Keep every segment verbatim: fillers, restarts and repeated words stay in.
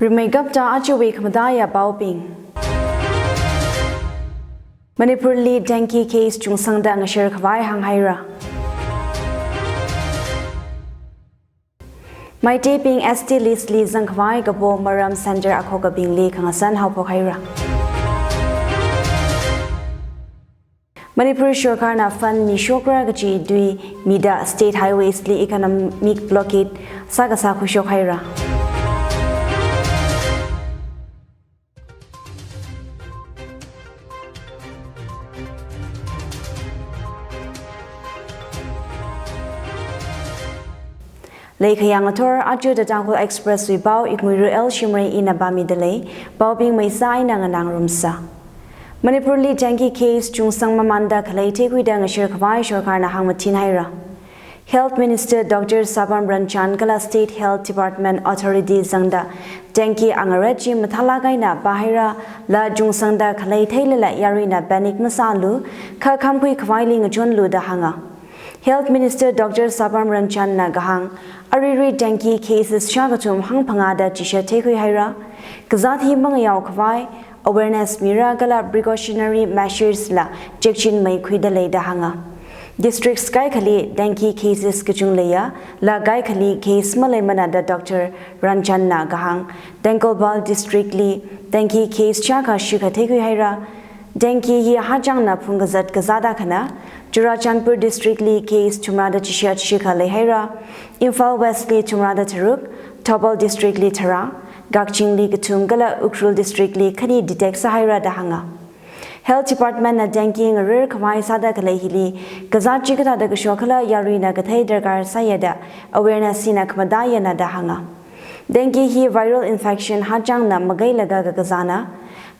Rimeikapta ajawui khamataiya paobing. Manipurli dengue case chungsangda ngashir khavai hānghaira. Meiteibing S T list li zangkhavai kapo maram center akhokabingli khangasan haophok haira. Manipur sorkarna fund mishokra kachi tui mida state highways li economic blockade sākasā khuishok haira. Leikhayang athor aja The Tangkhul Express wui pao Ikmuiru L Shimray ina pāmidalei, paobing maisa eina nganā ngarumsa. Manipurli dengue case chungsang mamanda khalei theikhuida ngashir khavai sorkarna hāngmathin haira. Health Minister Doctor Sapam Ranjan kala State Health Department authority zangda dengue angarat chi mathālāk eina pāhaira, la chungsangda khalei theilala yaruina panic masālu, kha khamkhui khavaili ngachonlu da hānga. Health Minister Doctor Sapam Ranjan na kahāng, aruirui dengue cases shākathum hangphangāda chishat theikhui haira, kazāt hi mangayao khavai awareness mira kala precautionary measures la chekchinmei khuidalei da hānga. Districts kaikhali dengue cases kachung leiya, la kaikhali case maleimana da Doctor Ranjan na kahāng. Tengnoupal District li dengue case shākha shikha theikhui haira. Dengue hi hachangna phungkazat kazāt akhana. Churachandpur District li case thumrada chishat shikha leihaira. Imphal West li thumrada tharuk, Thoubal District li tharā, Kakching li kathum kala Ukhrul District li khani detect sāhaira da hānga. Health Department na dengue ngarar khavai sāda khalei hili kazāt chi kathāda kashok khala yaruina kathei darkar sāya da awareness hina khamataiyana da hānga. Dengue hi viral infection hachangna makailaga kakazāna.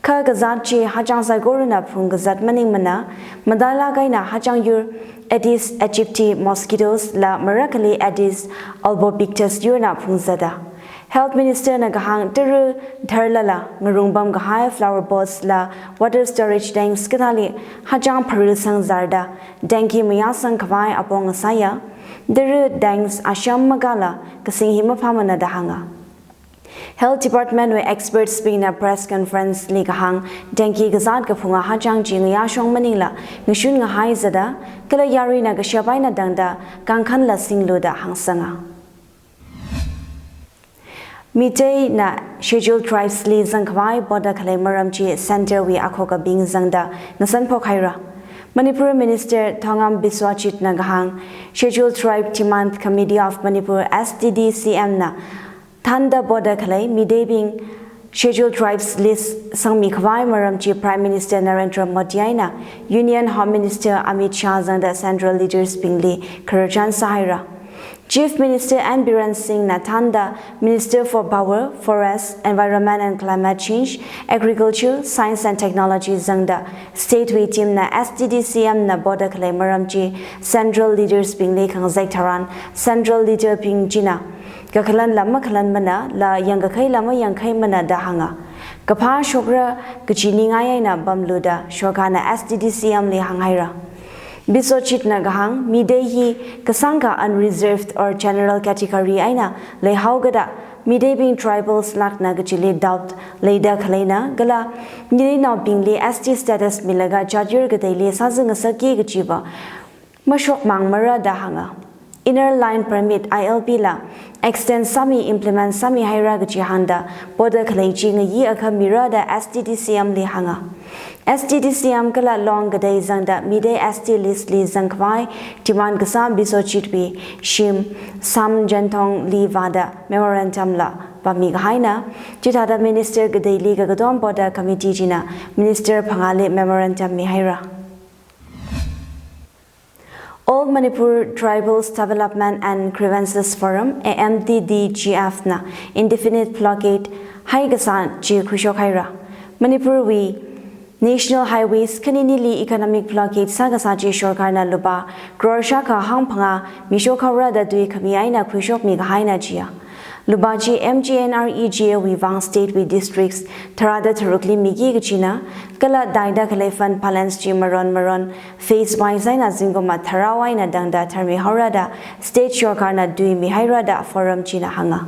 Kha kazāt chi hachang saikorana phungkazat maningmana, matailāk eina hachang yur Aedes aegypti mosquitoes la marakhali Aedes albopictus yurna phungzata. Health Minister na kahāng tara tharlala ngarungpam kahai flower pots la water storage tanks kathāli hachang pharil sangzarda dengue mayāsang khavai apong ngasāya. Tara tanks asham makāla kasing hi maphāmana da hānga. Health Department wui experts bingna press conference li kahāng, dengue kazāt kaphunga hachang chi ngayāshong maningla ngashun ngahai zata, kala yaruina kashap eina tangda kangkhanla singlu da hāngsanga. Meitei na Scheduled Tribes li zangkhavai poda khalei maram chi center wui akhokabing zangda ngasanphok haira. Manipur Minister Thongam Biswajit na kahāng, Scheduled Tribe Demand Committee of Manipur, S T D C M na thānda poda khalei Meiteibing Scheduled Tribes list sangmi khavai maram chi Prime Minister Narendra Modi eina Union Home Minister Amit Shah zangda central leaders bingli khararchan sāhaira. Chief Minister N Biren Singh na thānda Minister for Power, Forest, Environment and Climate Change, Agriculture, Science and Technology zangda state wui team na S T D C M na poda khalei maram chi central leaders bingli khangazek tharan central leader bing china kakhalanla makhalanmana, la yangkakhaila mayangkhaimana da hānga. Kaphā shokra kachi ningai eina pamlu da sorkarna S T D C M li hānghaira. Biswajit na kahāng, Meitei hi kasāngkha unreserved or general category eina leihaokada Meiteibing tribals lākna kachili doubt leida khaleina, kala Meiteinaobingli S T status milaga jat yur kateili sāzang ngasakki kachiva mashokmangmara da hānga. Inner Line Permit, I L P la extend sāmi, implement sāmihaira kachi hāngda poda khalei chi ngayi akha mira da S T D C M li hānga. S T D C M kala long katei zangda Meitei S T list li zangkhavai demand kasā Biswajit wui shim Sam Jentong li vāda memorandum la pāmi kahaina. Chithāda Minister kateili kakatom poda committee china Minister phangāli memorandum mihaira. All Manipur Tribals Development and Grievances Forum, A M T D G F na indefinite blockade haikasā chi khuishok haira. Manipur wui National Highways khaninili economic blockade sākasā chi sorkarna lupā crore shākha hangphangā mishok haora da tui khami eina khuishokmi kahaina chiya. Lupā chi M G N R E G A wui vang state wui districts tharāda tharukli miki kachina, kala taida khalei fund balance chi maron maron phase wise eina zingkum tharā eina tangda tharmi haora da state sorkarna tui mihaira da forum china hānga.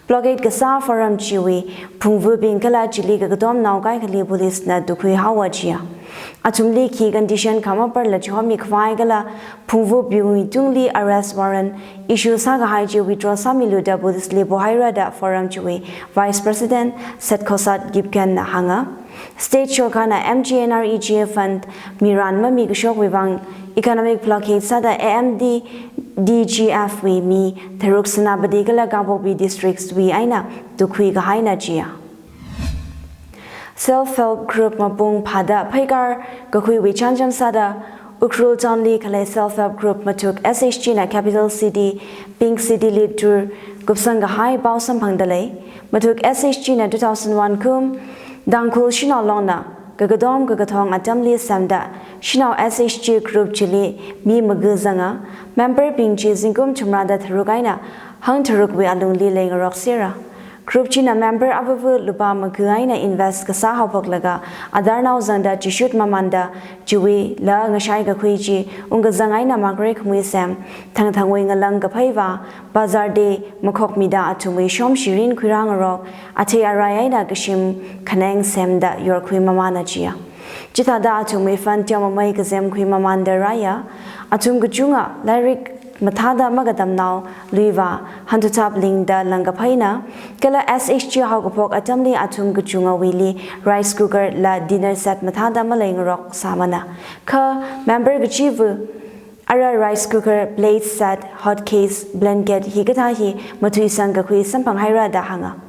Blockade kasā forum chiwui phungvabing kala chili kakatom nao kaikhali police na tukhui haowa jiya. Athumli khi condition kha maparla chihomi khavai kala phungvabingwui tungli arrest warrant issue sākahai chi withdraw sāmilu da police li pohaira da forum chiwui Vice President Setkhosat Kipgen na hānga. State sorkarna M G N R E G A fund miran mami kashokwui vang economic blockade sāda A M D D G F wui mi tharuk Senapati kala Kangpokpi districts wui eina tukhui kahaina jiya. Self help group mapung phāda pheikar kakhuiwui chānjam sāda Ukhrul town li khalei self help group mathuk S H G na capital city Pink City li tour kupsang kahai pao samphangda lei. Mathuk S H G na two thousand one kum Tangkhul Shanao Longna kakatom kakathong atamli semda shanao S H G group chili mi magā zanga, member bing chi zingkum thumrada tharuk eina hangtharukwui alungli leingarok sera. Group china member avava lupā magā eina invest kasā haophoklaga Aadhaar nao zangda chishut mamanda chiwui la ngashai kakhui chi ungkazang eina makre khamui sem, thangthangwui ngalang kaphai va, bazar day makhokmida athumwui shom shirin khuirāngarok, athei arai eina kashim khaneng semda yorkhui mamana jiya. Chithāda athumwui fund teomamei kazem khui mamanda rāya. Athum kachunga lairik mathāda makatamnao lui va hantuthap lingda langkaphaina, kala S H G haokaphok atamli athum kachungawuili rice cooker la dinner set mathāda maleingarok sāmana. Kha member kachiva ara rice cooker, plate set, hot case, blanket hikathā hi mathuisang kakhui samphanghaira da hānga.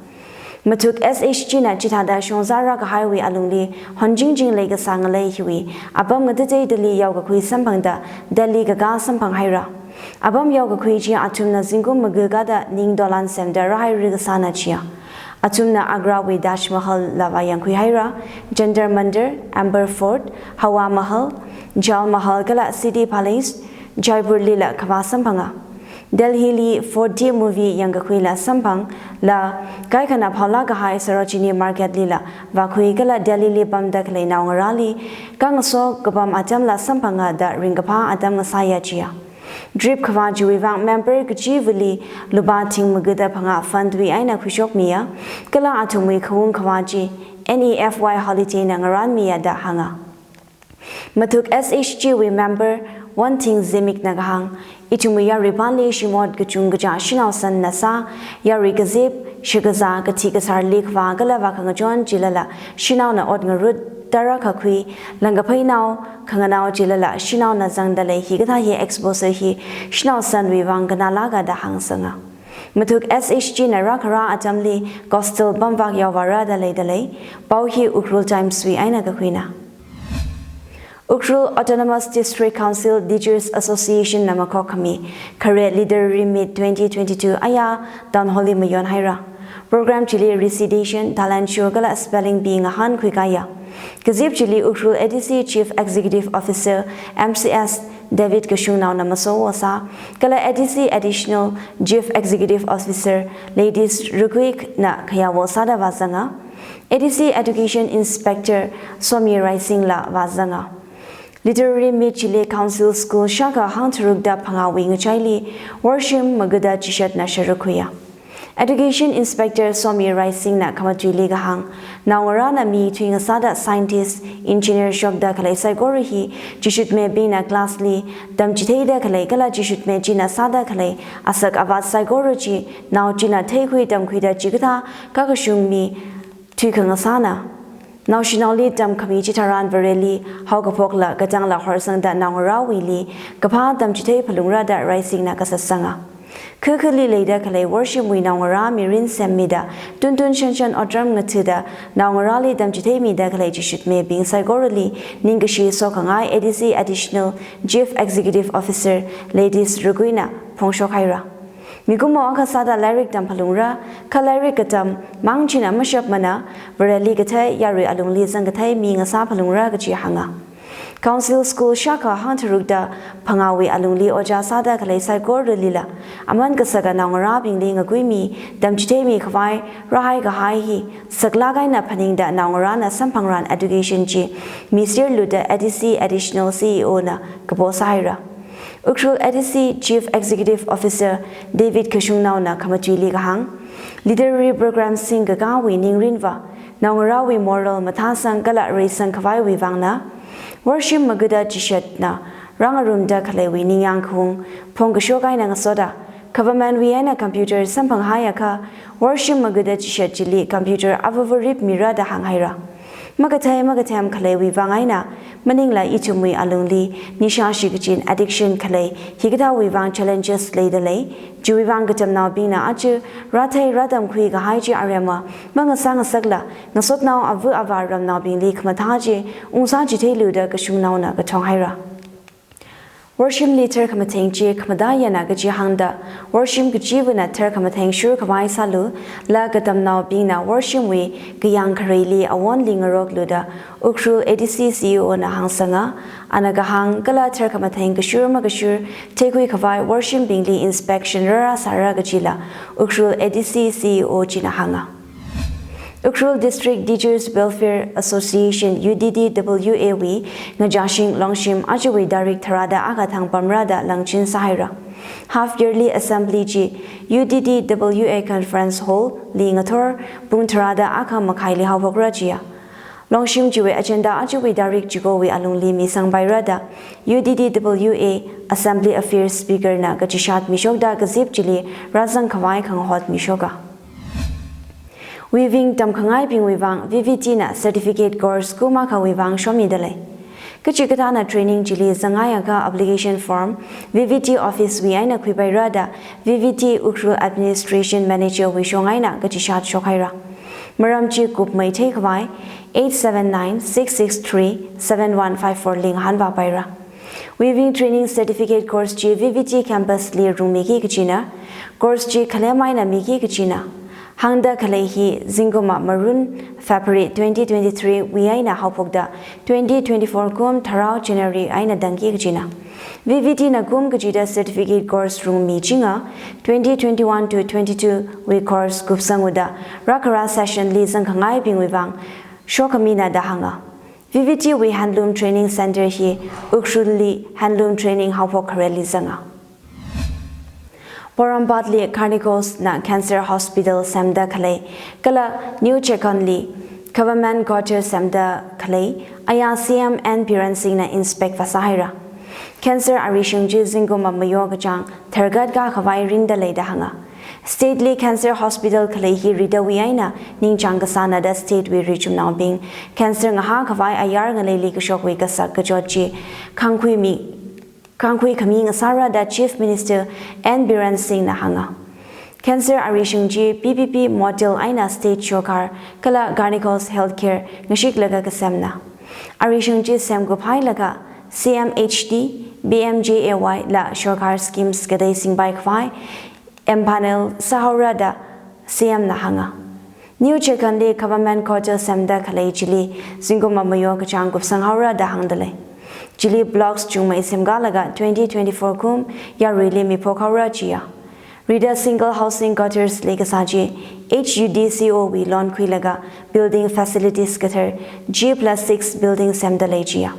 Mathuk S H G na chithāda shongzā rākahaiwui alungli honjingjing leikasā ngalei hiwui apam ngatateidali yaokakhui samphangda Delhi kakā samphanghaira. Apam yaokakhui chi athumna zingkum magā kada ning dolan semda rāhaira kasāna jiya. Athumna Agrawui Taj Mahal la vāyangkhuihaira, Jantar Mantar, Amber Fort, Hawa Mahal, Jal Mahal kala City Palace, Jaipur lila khavā samphanga. Delhi li four D movie yangkakhuila samphangla kaikhana phaolāk kahai Sarojini Market lila vākhui kala Delhi li pamda khalei naongarāli kangaso kapam atamla samphanga da ringkaphā atam ngasāya jiya. Trip khavā chiwui vang member kachivali lupā thing magāda phangā fund wui eina khuishokmiya, kala athumwui khaung khavā chi N E F Y holiday na ngarānmiya da hānga. Mathuk S H G wui member Wanthing Zimik na kahāng, ithumwui yaruipanli shimot kachungkacha shanao sanna sā, yarui kazip, shakazā, kathi kasārli khavā kala vākhangachon chilala shanaona ot ngarut tara kakhui, langkaphai nao, khanganao chilala shanaona zangda lei hikathā hi exposure hi shanao sanwui vang kannalāka da hāngsanga. Mathuk S H G na rākharā atamli coastal pamvak yaovāra da leida lei, pao hi Ukhrul Times wui eina kakhuina. Ukhrul Autonomous District Council Teachers Association na makhok khami khare Literary Meet twenty twenty-two aya Town Hall li mayonhaira. Program chili recitation, talent show kala spelling bee ngahānkhuikāya. Kazip chili Ukhrul A D C Chief Executive Officer M C S David Kashungnaona maso osā, kala A D C Additional Chief Executive Officer Ladies Rukui na khayā osāda vāzanga. A D C Education Inspector Somi Raising la vāzanga. Literary Meet chili Council School shākha hangtharukda phangāwui ngachaili worshim magāda chishatna sharuk khuiya. Education Inspector Somi Raising na khamatuili kahāng, naongarāna mi thuingasāda scientist, engineer shokda khalei saikora hi chishutmebingna class li tamchitheida khalei kala chishutme china sāda khalei asak avat saikora chi nao china theikhui tamkhuida chikathā kakashung mi thuikhangasāna. Naoshinaoli tamkhami chitharan Vareli haokaphokla katangla horsangda naongarāwuili kaphā tamchithei phalungra da Raising na kasatsanga. Khakhali leida khalei worshim wui naongarā mirin semmida tuntun shanshan otram ngathada naongarāli tamchitheimida khalei chishutmebing saikorali ningkashi sokhangai A D C Additional Chief Executive Officer Ladies Rukui na phongshokhaira. Mikumo akha sāda lairik tamphalungra, kha lairik katam mang china mashapmana, Vareli kathei yarui alungli zangkathei mi ngasāphalungra kachi hānga. Council School shākha hangtharukda phangāwui alungli ojā sāda khalei saikoralila aman kasaka naongarābingli ngakuimi, tamchitheimi khavai rāhai kahai hi saklāk eina phaningda naongarāna samphangran education chi misir luda A D C Additional C E O na kapo sāhaira. Ukhrul A D C Chief Executive Officer David Kashungnaona khamatuili kahāng, Literary program singkakāwui ningrinva, naongarāwui moral mathāsang kala reisang khavaiwui vangna, worshim magada chishatna rāngarumda khaleiwui ningyāng khaung phongkashok eina ngasoda, government wui eina computer samphanghaiakha, worshim magada chishat chili computer avavarip mira da hānghaira. Makathei makathem khaleiwui vang eina, maningla ithumwui alungli nisha shikachin addiction khalei hikathāwui vang challenges leidalei, chiwui vang katamnaobingna aja rāthei rātamkhui kahai chi aremma mangasā ngasakla, ngasotnao ava avā ramnaobingli khamathā chi ungsā chitheilu da kashungnaona kathonghaira. Worshimli tharkhamatheng chi khamatā yana kachi hāngda, worshim kachivana tharkhamatheng shur khavai sālu, la katamnaobingna worshimwui kayāng khareili awonli ngaroklu da Ukhrul A D C C E O na hāngsanga. Ana kahāng kala tharkhamatheng kashur makashur theikhui khavai worshimbingli inspection rārāsāra kachila Ukhrul A D C C E O china hānga. Ukhrul District Teachers Welfare Association, U D T W A wui ngachāshing longshim ajawui tarik tharāda akha thangpamra da langchin sāhaira. Half yearly assembly chi U D T W A Conference Hall li ngathor pung tharāda akha makhaili haophokra chiya. Longshim chiwui agenda ajawui tarik chikowui alungli misangpaira da U D T W A Assembly Affairs Speaker na kachishat mishokda kazip chili rāzang khavai khangahot mishoka. Weaving tamkhangaibingwui vang V V T na certificate course kum akhawui vang shomidalei. Kachikathāna training chili zangngaiakha application form V V T office wui eina khuipaira da V V T Ukhrul Administration Manager wui shong eina kachishat shokhaira. Maram chi kupmeithei khavai eight seven nine six six three seven one five four li ngahānvāpaira. Weaving Training Certificate Course chi V V T Campus li rungmiki kachina. Course chi khalem eina miki kachina. Hāngda khalei hi zingkumma Marun February twenty twenty-three wui eina haophokda twenty twenty-four kum tharao January eina tangki kachina. V V T na kum kachida certificate course rungmichinga, twenty twenty-one to twenty-two wui course kupsanguda rākharā session li zangkhangaibingwui vang shokhamina da hānga. V V T wui Handloom Training Center hi Ukhrulli handloom training haophok khareli zanga. Porompat li Carnicos na Cancer Hospital semda khalei, kala New Checkon li Government Quarter semda khalei, aya C M N Biren Singh na inspect vāsāhaira. Cancer arishung chi zingkumma mayo kachāng tharkhat kakhavai ringda lei da hānga. State li Cancer Hospital khalei hi ridawui eina ningchāng kasāna da state wui richumnaobing cancer ngahā khavai ayar ngaleili kashokwui kasak kachot chi khangkhui mi, khangkhui khami ngasāra da Chief Minister N Biren Singh na hānga. Cancer arishung chi P P P model eina state sorkar kala Carnicos Healthcare ngashiklaga kasemna. Arishung chi semkuphailaga C M H D, P M J A Y la sorkar schemes katei singpai khavai empanel sāhaora da C M na hānga. New Checkon li Government Quarter semda khalei chili zingkumma mayo kachāng kupsanghaora da hāngda lei. Chili blocks chungmei semkalaga twenty twenty-four kum yaruili miphokhaora chiya. Rida Single Housing Quarters li kasā chi H U D C O wui loan khuilaga building facilities kathar G plus six building semda lei chiya.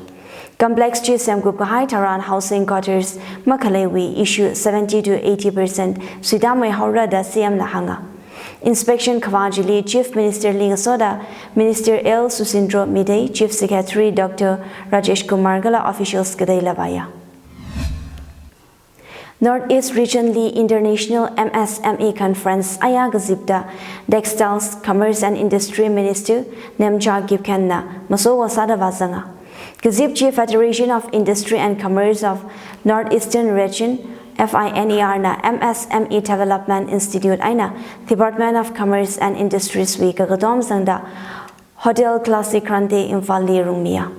Complex chi semkup kahai tharan housing quarters makhaleiwui issue seventy to eighty percent suitameihaora da C M na hānga. Inspection khavā chili Chief Minister li ngasoda Minister L Susindro Mite, Chief Secretary Doctor Rajesh Kumar kala officials kateila vāya. North East Region li International M S M E Conference aya kazipda Textiles, Commerce and Industry Minister Nemcha Kipgen na masowo sāda vāzanga. Kazip chi Federation of Industry and Commerce of North Eastern Region, F I N E R na M S M E Development Institute eina Department of Commerce and Industries wui kakatom zangda Hotel Classic Grande Imphal li rungmiya.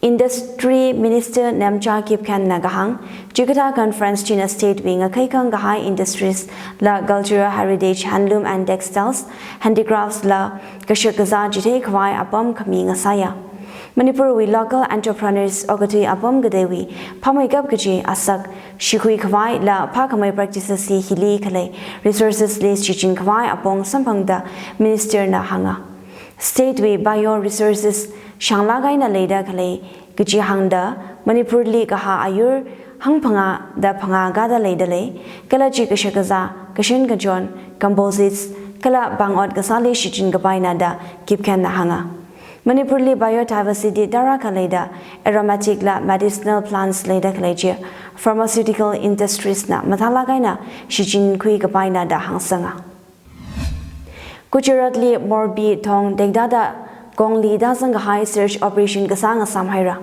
Industry Minister Nemcha Kipgen na kahāng, chikathā conference china state wui ngakhaikhang kahai industries la cultural heritage, handloom and textiles, handicrafts la kashak kazā chithei khavai apam khami ngasāya. Manipur wui local entrepreneurs okathui apam kateiwui phameikap kaji asak shikhui khavai la phākhamei practices hi hili khalei resources li shichin khavai apong samphangda Minister na hānga. State wui bio resources shānglāk eina leida khalei kaji hāngda Manipur li kahā ayur hangphangā da phangā kada leida lei, kala chi kashak kazā, kashan kachon, composites, kala pāng ot kasāli shichin kapaina da Kipgenna hānga. Manipurli biodiversity tarākha leida aromatic la medicinal plants leida khalei chi pharmaceutical industries na mathālāk eina shichinkhui kapaina da hāngsanga. Gujaratli Morbi thong tektada kongli tāzang kahai search operation kasā ngasām haira.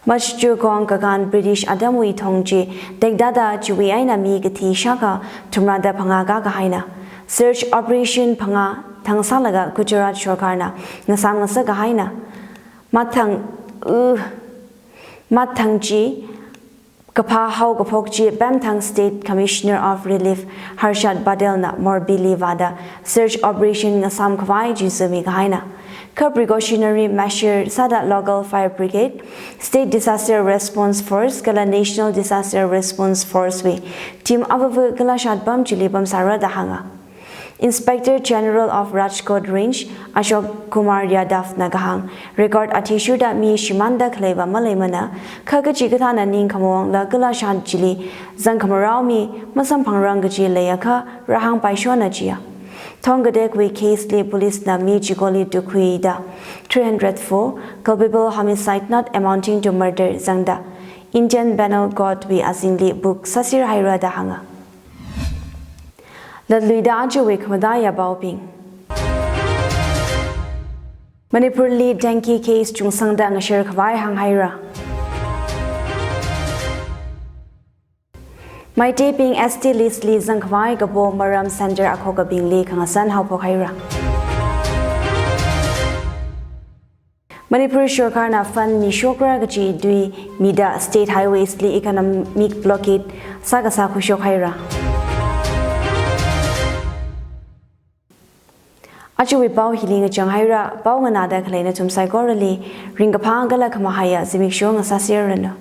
Machchu kong kakān British atamwui thong chi tektada chiwui eina mi kathi shākha thumrada phangā kākahaina. Search operation phangā thang sālaga Gujarat sorkarna ngasām ngasak kahaina. Mathang, uh, mathang chi kaphā haokaphok chi Pamthang State Commissioner of Relief Harshad Patel na Morbili vāda search operation ngasām khavai chi zumi kahaina. Kha precautionary measure sāda local fire brigade, state disaster response force kala national disaster response force wui team avāva kala shatpam chili pamsāra da hānga. Inspector General of Rajkot Range, Ashok Kumar Yadav na kahāng, record athishurda mi shimānda khaleiva maleimana, kha kachikathāna ningkhamaong la kala shat chili zangkhamarao mi masamphangrang kaji leiakha rāhāngpaishona jiya. Thong katekwui case li police na mi chikoli tukhuida three hundred four, culpable homicide not amounting to murder zangda Indian Penal Code wui azingli book sāser haira da hānga. Latluida ajawui khamataiya paobing. Manipurli dengue case chungsangda ngasher khavai hānghaira. Meiteibing S T list li zangkhavai kapo maram center akhokabingli khangasan haophok haira. Manipur sorkarna fund mishokra kaji tui mida state highways li economic blockade sākasā khuishok haira. Ajawui pao hili ngachang haira, pao nganāda khalei nathum saikorali ringkaphā kala khamahaiya zimiksho ngasāserranu.